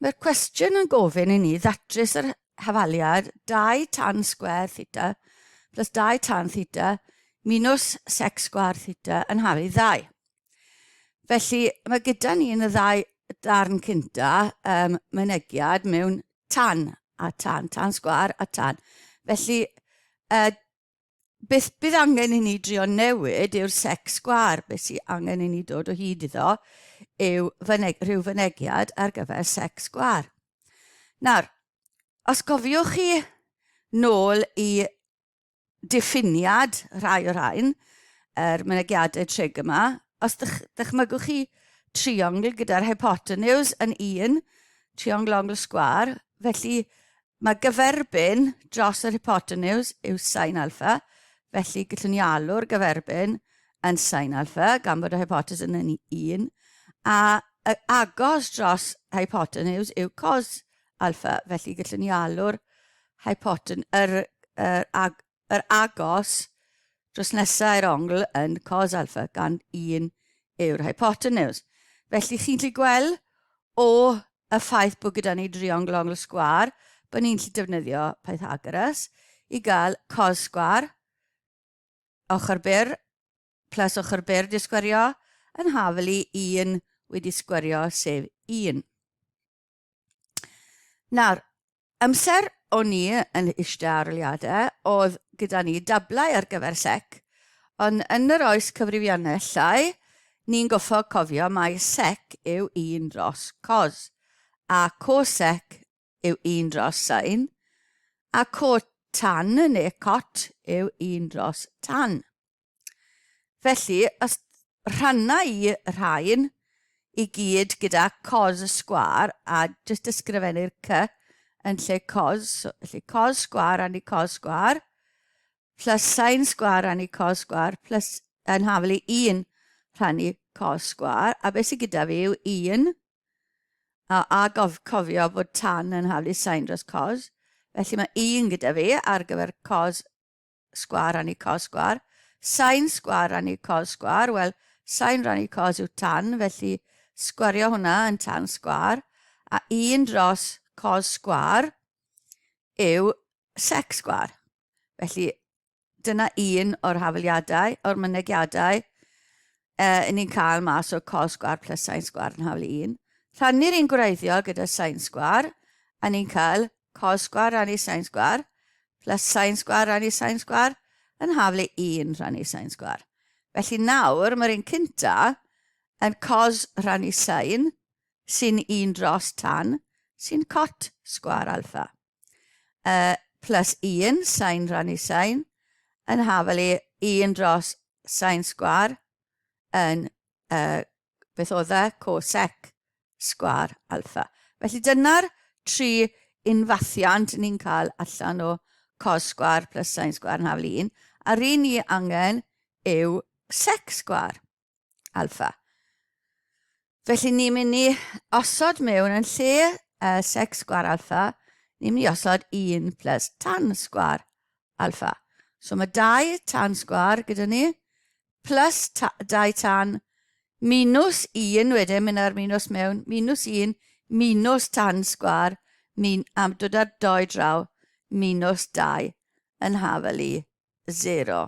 Mae'r cwestiwn yn gofyn i ni ddatrys yr hafaliad 2 tan sgwêr theta plus 2 tan theta minus sec sgwâr theta yn haflu 2. Felly mae gyda ni yn y ddau darn cynta mynegiad mewn tan a tan, tan sgwâr a tan. Felly uh, Beth bydd angen i ni drio newid yw'r sec sgwâr. Beth sydd angen i ni dod o hyd iddo yw fyneg, rhyw fynegiad ar gyfer sec sgwâr. Nawr, os gofiwch chi nôl i diffiniad rhai o'r rhain, yr mynegiadau trig yma, os dych, dychmygwch chi triongl gyda'r hypotenuse yn un, triongl ongl sgwâr, felly Mae gyferbyn dros yr hypotenws yw sin alpha, felly gallwn ni alw'r gyferbyn yn sin alpha, gan bod y hypotenws yn 1, a y agos dros hypotenws yw cos alpha, felly gallwn ni alw'r hypoten, yr, yr, ag, yr agos dros nesaf i'r ongl yn cos alpha, gan 1 yw'r hypotenws. Felly chi'n gallu gweld o y ffaith bod gyda ni driongl ongl sgwâr, bod ni'n gallu defnyddio Pythagoras i gael cos sgwâr, ochr byr plus ochr byr di sgwario, yn hafel i 1 wedi sgwario, sef 1. Nawr, amser o'n i yn eistedd aroliadau, oedd gyda ni dablau ar gyfer sec, ond yn yr oes cyfrifiannellau, ni'n goffo cofio mai sec yw 1 dros cos, a cosec yw 1 dros sin, a cotan neu cot yw 1 dros tan. Felly, os rhanna i rhain i gyd gyda cos sgwâr a jyst ysgrifennu'r c yn lle cos, so, felly cos sgwâr rannu cos sgwâr, plus sin sgwâr rannu cos sgwâr, plus yn haflu 1 rhannu cos sgwâr, a beth sydd gyda fi yw 1, a, a gof, cofio bod tan yn haflu sin dros cos, felly mae 1 gyda fi ar gyfer cos sgwâr rannu cos sgwâr. Sain sgwâr rannu cos sgwâr, wel, sain rannu cos yw tan, felly sgwario hwnna yn tan sgwâr, a 1 dros cos sgwâr yw sec sgwâr. Felly, dyna un o'r hafaliadau, o'r mynegiadau, uh, ni'n cael mas o cos sgwâr plus sain sgwâr yn hafal 1. Rhannu'r un gwreiddiol gyda sain sgwâr, a ni'n cael cos sgwâr rannu sain sgwâr plus sain sgwâr rannu sain sgwâr yn haflu 1 rhannu sain sgwâr. Felly nawr mae'r un cynta yn cos rhannu sain sy'n 1 dros tan sy'n cot sgwâr alfa. Plus 1 sain rhannu sain yn haflu 1 dros sain sgwâr yn beth oedd e, cosec sgwâr alffa. Felly dyna'r tri unfathiant ni'n cael allan o cos sgwâr plus sin sgwâr yn hafal 1, a'r un ni angen yw sec sgwâr alffa. Felly ni'n mynd i osod mewn yn lle sec sgwâr alffa, ni'n mynd i osod 1 plus tan sgwâr alffa. So mae 2 tan sgwâr gyda ni, plus 2 tan, minus 1 wedyn, mynd ar minus mewn, minus 1, minus tan sgwâr, min, am dod ar doi draw, minus 2 yn hafel i 0.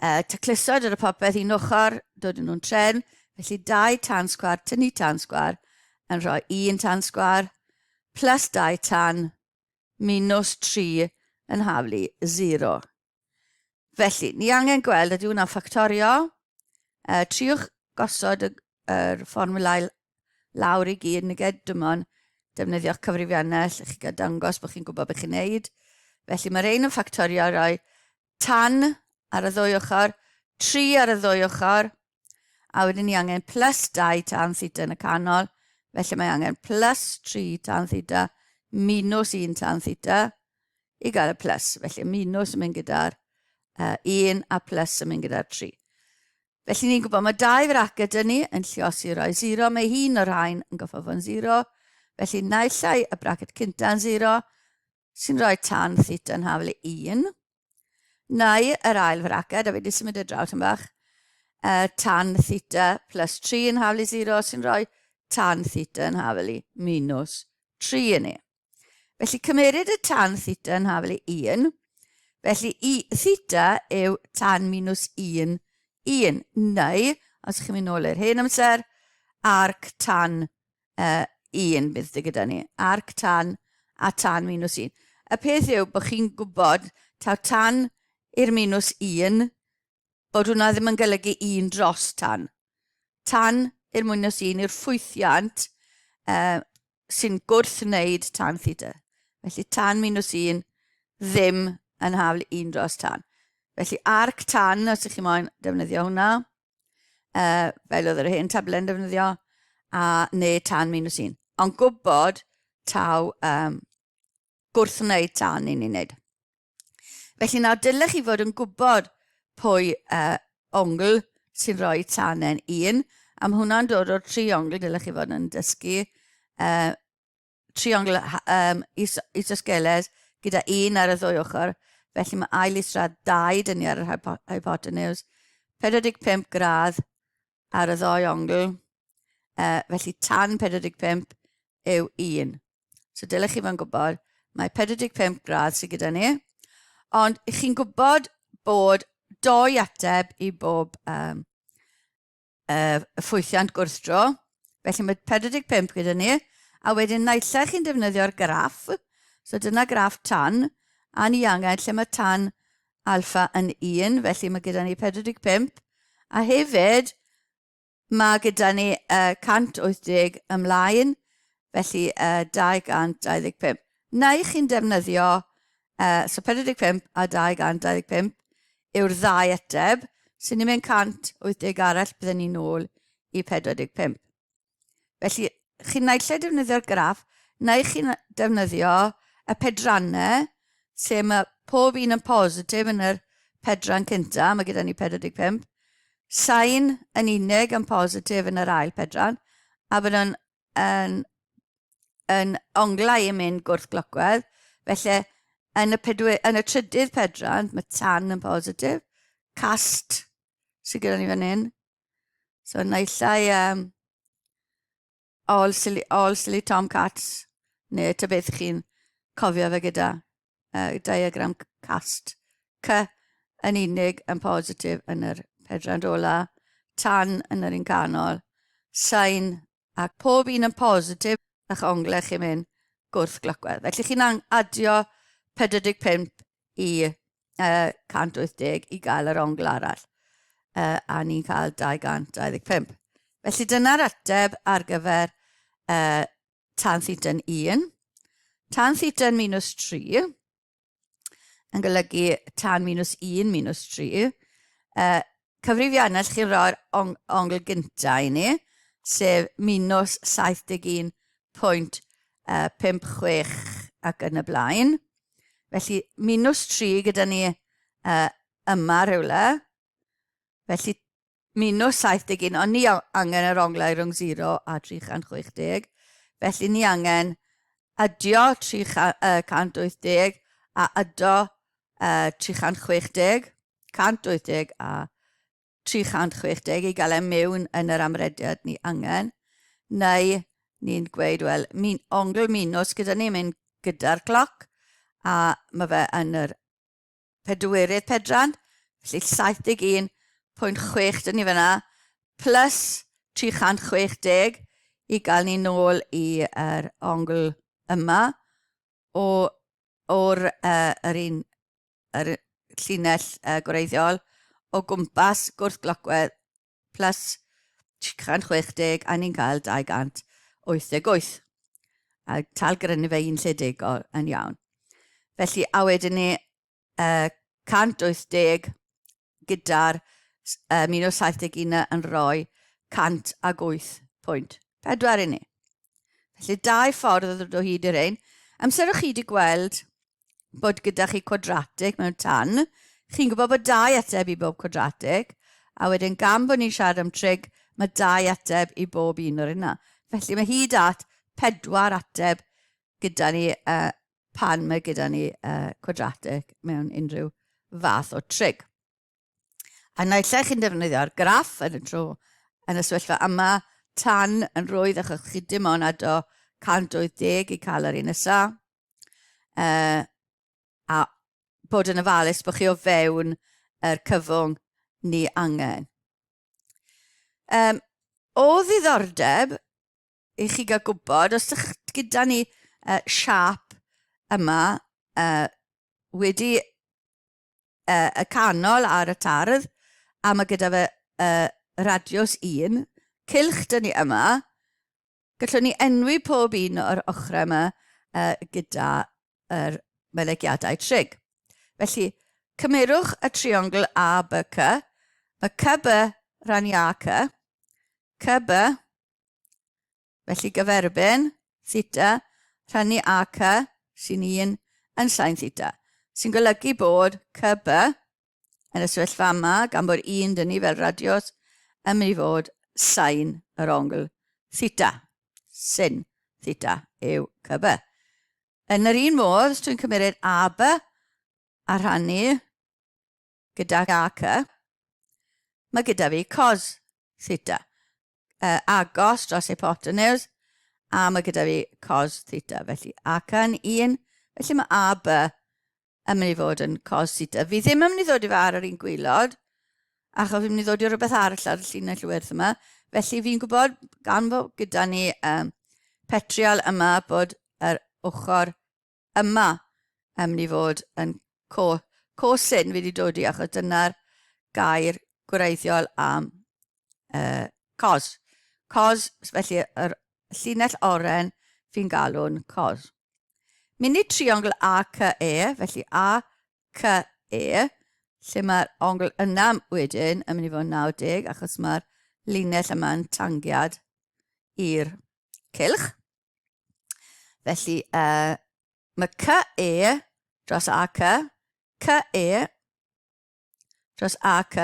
Tacluso dod y popeth un ochr, dod yn nhw'n tren, felly 2 tan sgwâr, tynnu tan sgwâr, yn rhoi 1 tan sgwâr, plus 2 tan, minus 3 yn haflu 0. Felly, ni angen gweld ydy hwnna'n ffactorio. Triwch gosod y, yr fformwlau lawr i gyd, neu ged dim ond defnyddio'ch cyfrifiannell, i chi gael dangos bod chi'n gwybod beth chi'n neud. Felly mae'r ein yn ffactorio rhoi tan ar y ddwy ochr, 3 ar y ddwy ochr, a wedyn ni angen plus 2 tan theta yn y canol, felly mae angen plus 3 tan theta minus 1 tan theta i gael y plus. Felly minus yn mynd gyda'r 1 a plus yn mynd gyda'r 3. Felly ni'n gwybod mae dau fraced yn ni yn lliosi roi 0, mae un o'r rhain yn goffo fo'n 0, felly naill ai y braced cynta'n 0, sy'n rhoi tan theta yn haflu 1, neu yr ail fraced, a fi wedi symud y draw tan bach, tan theta plus 3 yn haflu 0, sy'n rhoi tan theta yn hafel i minus 3 i ni. Felly cymeryd y tan theta yn hafel i 1, felly i theta yw tan minus 1, 1, neu, os chi'n mynd nôl i'r hen amser, arc tan 1 bydd dy gyda ni, arc tan a tan minus 1. Y peth yw bod chi'n gwybod taw tan i'r minus 1, bod hwnna ddim yn golygu 1 dros tan. Tan i'r minus 1 yw'r ffwythiant sy'n gwrthwneud tan theta. Felly tan minus 1 ddim yn haflu 1 dros tan. Felly arc tan, os ydych chi moyn defnyddio hwnna, fel oedd yr hen table'n defnyddio, a neu tan minus 1. Ond gwybod taw gwrthwneud tan i ni'n neud. Felly nawr dylech chi fod yn gwybod pwy ongl sy'n rhoi tanen 1, a mae hwnna'n dod o'r triongl dylech chi fod yn dysgu. Triongl is isosgeles gyda un ar y ddwy ochr, felly mae ail isradd 2 dyn ni ar yr hypotenuse, 45 gradd ar y ddoi ongl, felly tan 45 yw 1. So dylech chi fod yn gwybod, mae 45 gradd sydd gyda ni, ond chi'n gwybod bod doi ateb i bob ffwythiant gwrthdro, felly mae 45 gyda ni, a wedyn naill ai chi'n defnyddio'r graff, so dyna graff tan, a ni angen lle mae tan alfa yn 1, felly mae gyda ni 45, a hefyd mae gyda ni 180 ymlaen, felly 225. Neu chi'n defnyddio, so 45 a 225 yw'r ddau ateb, sy'n ni'n mynd 180 arall, byddwn ni'n ôl i 45. Felly, chi'n naill ai defnyddio'r graff, neu chi'n defnyddio y pedrannau, lle mae pob un yn positif yn yr pedran cynta, mae gyda ni 45, sain yn unig yn positif yn yr ail pedran, a bod yn, yn, yn onglau yn mynd gwrth glocwedd. Felly, yn y, pedwe, yn y trydydd pedran, mae tan yn positif, cast sydd gyda ni fan hyn. So, naill ai all, silly, all silly Tom Cats, neu ta beth chi'n cofio fe gyda diagram cast. C yn unig yn positif yn yr pedran ola, tan yn yr un canol, sain a pob un yn positif a'ch ongle chi'n mynd gwrth glocwedd. Felly chi'n adio 45 i 180 i gael yr ongl arall, a ni'n cael 225. Felly dyna'r ateb ar gyfer tan theta'n 1. Tan theta'n minus 3 yn golygu tan minus 1 minus 3. Cyfrifiannell chi'n rhoi'r ong ongl gyntaf i ni, sef minus 71.56 ac yn y blaen. Felly minus 3 gyda ni yma rhywle. Felly minus 71, ond ni angen yr onglau rhwng 0 a 360. Felly ni angen adio 380 a ado 360, 180 a 360 i gael e mewn yn yr amrediad ni angen. Neu ni'n gweud, wel, min, ongl minus gyda ni mynd gyda'r cloc, a mae fe yn yr pedwerydd pedran, felly 71.6 dyn ni fyna, plus 360 i gael ni nôl i'r ongl yma o, o'r yr un, yr llinell gwreiddiol o gwmpas gwrthglocwedd plus 360 a ni'n cael 288. A tal grynu fe un lle degol yn iawn. Felly, a wedyn ni 180 gyda'r minus 71 yn rhoi 108.4 i ni. Felly, dau ffordd o ddod o hyd i'r ein. Amser o'ch chi wedi gweld bod gyda chi cwadratig mewn tan, chi'n gwybod bod dau ateb i bob cwadratig, a wedyn gan bod ni'n siarad am trig, mae dau ateb i bob un o'r yna. Felly mae hyd at pedwar ateb gyda ni pan mae gyda ni cwadratig mewn unrhyw fath o trig. A naill ai chi'n defnyddio'r graff yn y tro yn y sefyllfa yma, Tan yn rwydd achos chi dim ond ado 180 i cael yr un nesa. A bod yn ofalus bod chi o fewn yr cyfwng ni angen. O ddiddordeb i chi gael gwybod, os ydych gyda ni siâp yma wedi y canol ar y tardd, a mae gyda fe radiws 1, cylch dyn ni yma, gallwn ni enwi pob un o'r ochrau yma gyda yr mynegiadau trig. Felly, cymerwch y triongl ABC, mae CB rhan i AC, CB, felly gyferbyn, theta, rhannu AC, sy'n 1, yn sain theta, sy'n golygu bod CB yn y sefyllfa yma, gan bod 1 dyn ni fel radios, yn mynd i fod sain yr ongl theta. Sin theta yw CB. Yn yr un modd, os dwi'n cymryd AB a rhannu gyda AC, mae gyda fi cos theta. Agos dros hypotenuse, a mae gyda fi cos theta. Felly AC yn 1, felly mae AB yn mynd i fod yn cos theta. Fi ddim yn mynd i ddod i fe ar yr un gwylod, achos fi'n mynd i ddod i rhywbeth arall ar y llinell werth yma. Felly fi'n gwybod gan fod gyda ni petriol yma bod yr ochr yma yn mynd i fod yn co, cosin fi wedi dod i achos dyna'r gair gwreiddiol am cos. Cos, felly yr llinell oren fi'n galw'n cos. Mynd i triongl ACE, felly ACE, lle mae'r ongl yna wedyn yn mynd i fod yn 90 achos mae'r linell yma'n tangiad i'r cylch. Felly, mae CE dros AC, CE dros AC,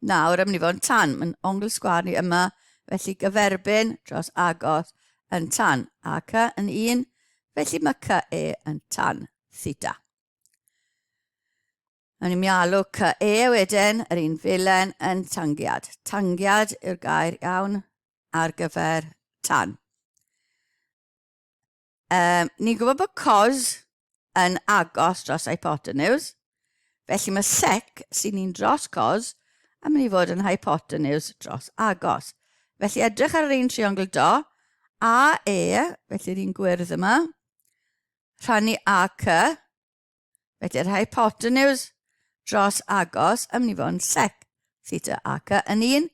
nawr yn mynd i fod yn tan. Mae'n ongl sgwâr ni yma, felly gyferbyn dros agos yn tan. AC yn 1, felly mae CE yn tan theta. Nawn ni mialw CE wedyn, yr un filen yn tangiad. Tangiad yw'r gair iawn ar gyfer tan. Ni'n gwybod bod cos yn agos dros hypotenuse, felly mae sec sy'n un dros cos yn mynd i fod yn hypotenuse dros agos. Felly edrych ar yr un triongl do, AE, felly'r un gwyrdd yma, rhannu AC, Felly'r hypotenuse dros agos yn mynd i fod yn sec theta ac yn 1,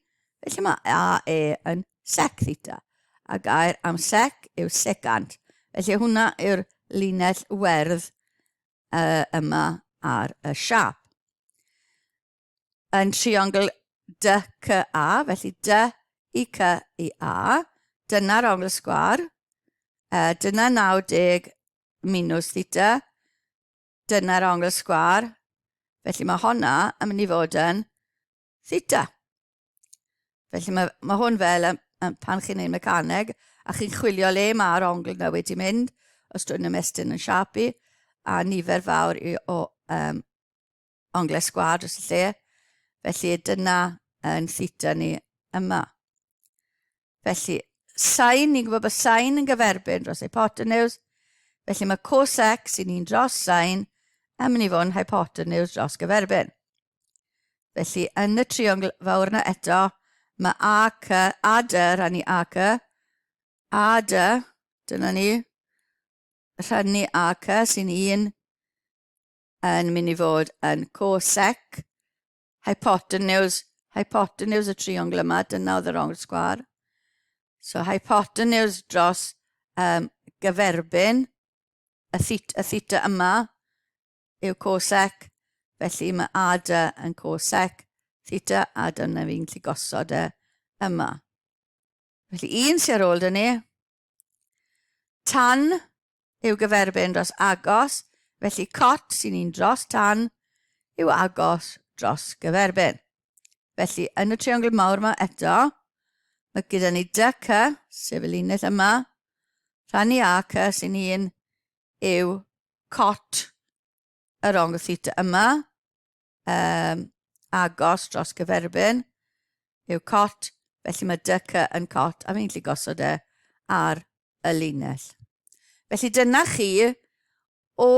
felly mae AE yn sec theta. A gair am sec yw secant. Felly hwnna yw'r linell werdd yma ar y siap. Yn triongl DCA, felly D i C i A, dyna'r ongl sgwar, dyna 90 minus theta, dyna'r ongl sgwar, felly mae honna yn mynd i fod yn theta. Felly mae, mae hwn fel pan chi'n gwneud mecaneg a chi'n chwilio le mae'r ongl yna wedi mynd, os dwi'n ymestyn yn siapu, a nifer fawr i, o onglau sgwâr dros y lle. Felly dyna yn theta ni yma. Felly, sain, ni'n gwybod bod sain yn gyferbyn dros hypotenuse, felly mae cos x sy'n un dros sain yn mynd i fod yn hypotenuse dros gyferbyn. Felly, yn y triongl fawr yna eto, mae AC, AD rhannu AC, AD, dyna ni, rhannu AC sy'n un yn mynd i fod yn cosec, hypotenuse, hypotenuse y triongl yma, dyna oedd yr ongl sgwâr. So hypotenuse dros gyferbyn, y theta, y theta yma yw cosec, felly mae AD yn cosec theta, a dyna fi'n gallu gosod e yma. Felly un sy'n ar ôl dyn ni, tan yw gyferbyn dros agos, felly cot sy'n un dros tan yw agos dros gyferbyn. Felly, yn y triongl mawr yma eto, mae gyda ni DC, sef y linell yma, rhannu AC sy'n un yw cot yr ongl theta yma, agos dros gyferbyn yw cot, Felly mae DC yn cot a fi'n gallu gosod e ar y linell. Felly dyna chi o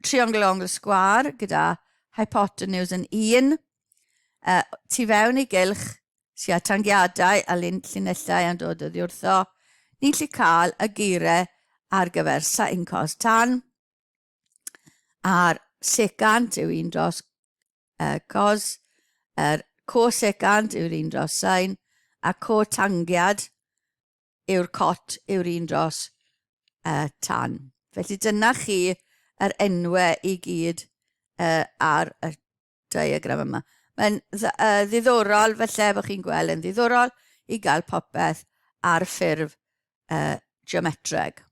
triongl ongl sgwâr gyda hypotenuse yn 1, tu fewn i gylch sydd â tangiadau a llinellau yn dod oddi wrtho, ni'n gallu cael y geiriau ar gyfer sin cos tan, a'r secant yw 1 dros cos, yr cosecant yw'r 1 dros sin, a cotangiad yw'r cot yw'r 1 dros tan. Felly dyna chi yr enwau i gyd ar y diagram yma. Mae'n ddiddorol, felly bod chi'n gweld yn ddiddorol i gael popeth ar ffurf geometreg.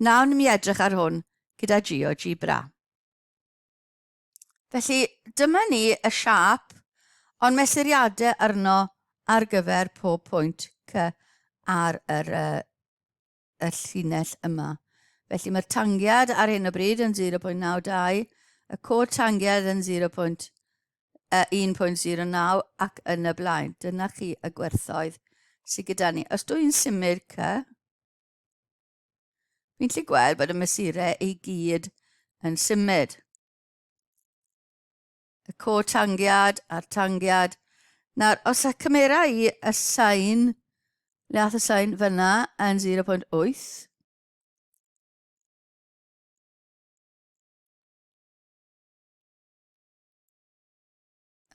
Nawr mi edrych ar hwn gyda GeoGebra. Felly dyma ni y siâp, ond mesuriadau arno ar gyfer pob pwynt C ar yr, y llinell yma. Felly mae'r tangiad ar hyn o bryd yn 0.92, y cod tangiad yn 1.09 ac yn y blaen. Dyna chi y gwerthoedd sydd gyda ni. Os dwi'n symud C, Fi'n gallu gweld bod y mesurau i gyd yn symud. Y co-tangiad a'r tangiad. Nawr, os y cymera i y sain, le ath y sain fyna yn 0.8,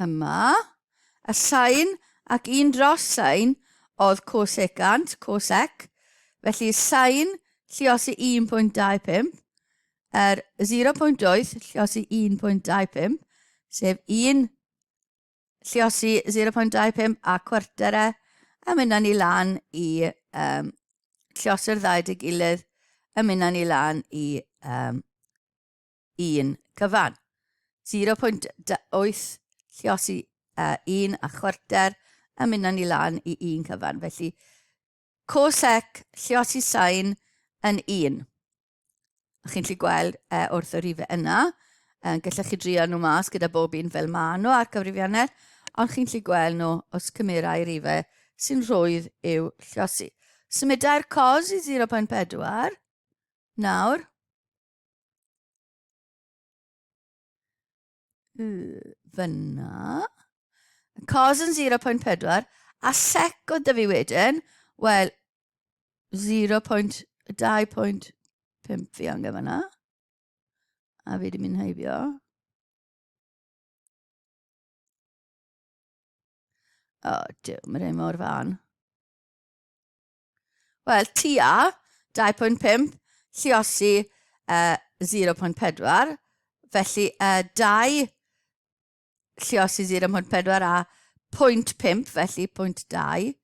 yma, y sain ac un dros sain oedd cosecant, cosec, felly sain lliosi 1.25, er 0.8 lliosi 1.25, sef 1 lliosi 0.25 a cwarter e, a mynd â ni lan i um, lliosi'r ddau dy gilydd, a mynd â ni lan i um, un cyfan. 0.8 lliosi uh, 1 a chwarter a mynd â ni lan i un cyfan. Felly, cosec lliosi sain yn 1. A chi'n gallu gweld wrth y rhifau yna. Gallech chi drio nhw mas gyda bob un fel maen nhw ar cyfrifiannell, ond chi'n gallu gweld nhw os cymerau rhifau sy'n rhwydd i'w lliosi. Symudau'r cos i 0.4 nawr. Fyna. Cos yn 0.4 a sec o dyfu wedyn, wel, 0.2.5 fi angen fyna. A fi wedi mynd heibio. O, oh, diw, mae'n rhaid mor fan. Wel, tua 2.5 lliosi 0.4, felly 2 lliosi 0.4 a 0.5, felly 0.2,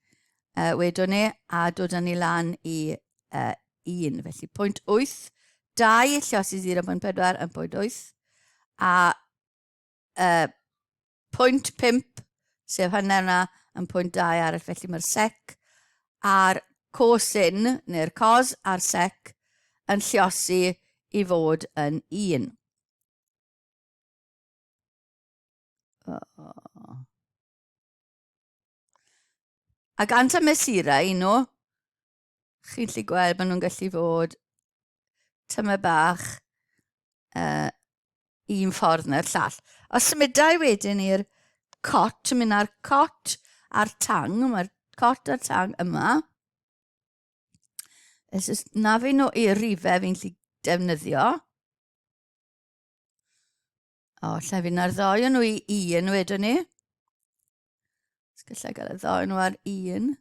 wedwn ni, a dod â ni lan i 1, felly 0.8, 2 lliosi 0.4 yn 0.8, a 0.5, sef hanner yna, yn 0.2 arall, felly mae'r sec a'r cosin, neu'r cos a'r sec, yn lliosi i fod yn 1. Oh. Ac ant y mesurau nhw, chi'n gallu gweld maen nhw'n gallu fod tyma bach un ffordd neu'r llall. Os symudai wedyn i'r cot, mynd â'r cot a'r tang, mae'r cot a'r tang yma. Os oes na fi nhw i'r rifau fi'n gallu defnyddio. O, lle fi'n ar ddoi o'n nhw i un wedyn ni. Os gallai gael y ddoi nhw ar un.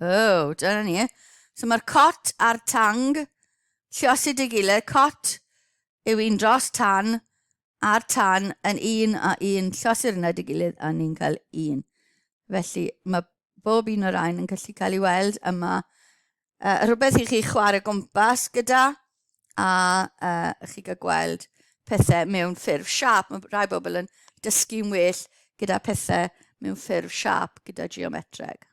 Oh, dyna ni. So mae'r cot a'r tang, lliosi dy gilydd, cot yw un dros tan, a'r tan yn un a un, lliosi'r yna dy gilydd a ni'n cael un. Felly mae bob un o'r rhain yn gallu cael ei weld yma. Rhywbeth i chi chwarae gwmpas gyda, a chi gael gweld pethau mewn ffurf siâp. Mae rhai bobl yn dysgu'n well gyda pethau mewn ffurf siâp gyda geometreg.